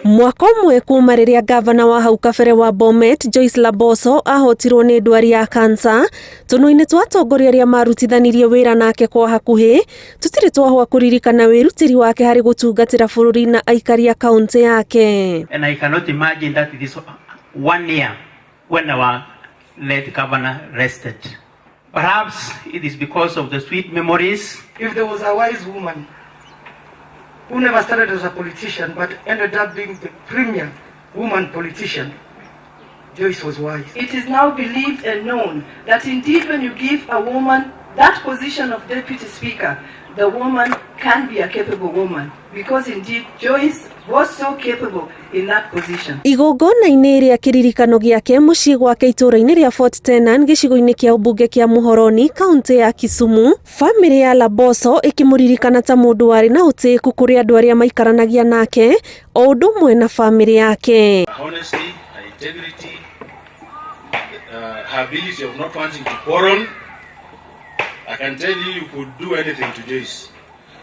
Mwaka ũmwe kuma rĩrĩa ngavana wa hau kabere wa Bomet Joyce Laboso ahotirwo nĩ ndwari ya kansa, tũnua-inĩ twa atongoria arĩa marutithanirie wĩra nake kwa hakuhĩ tũtirĩ twahwa kũririkana wĩrutĩri wake harĩ gũtungatĩra bũrũri na aikari a kaũntĩ yake. And I cannot imagine that it is one year when our late governor rested. Perhaps it is because of the sweet memories. If there was a wise woman who never started as a politician but ended up being the premier woman politician, Joyce was wise. It is now believed and known that indeed when you give a woman that position of deputy speaker, the woman can be a capable woman because indeed Joyce was so capable in that position. Igongona-inĩ rĩa kĩririkano gĩake mũciĩ gwake itũũra-inĩ rĩa Fort Tenan gĩcigo-inĩ kĩa ũmbunge kĩa Muhoroni kaũntĩ ya Kisumu, bamĩrĩ ya Laboso ĩkĩmũririkana ta mũndũ warĩ na ũtĩĩku kũrĩ andũ arĩa maikaranagia nake o ũndũ ũmwe na bamĩrĩ yake. Her honesty, her integrity, her ability of not wanting to quarrel. I can tell you, you could do anything to Joyce.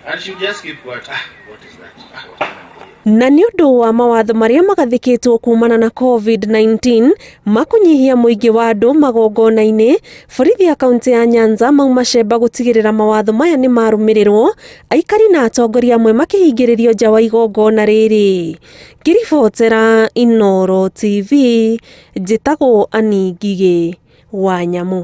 And she would just keep quiet. "Ah, what is that? Ah, what happened here?" Na nĩ ũndũ wa mawatho marĩa magathĩkĩtwo kumana na COVID-19 makũnyihia mũingĩ wa andũ magongona-inĩ, borithi ya kaũntĩ ya Nyanza mauma cemba gũtigĩrĩra mawatho maya nĩ marũmĩrĩrwo, aikari na atongoria amwe makĩhingĩrĩrio nja wa igongona rĩrĩ. Ngĩribotera Inooro TV, njĩtagwo Annie Ngigĩ wa Nyamũ.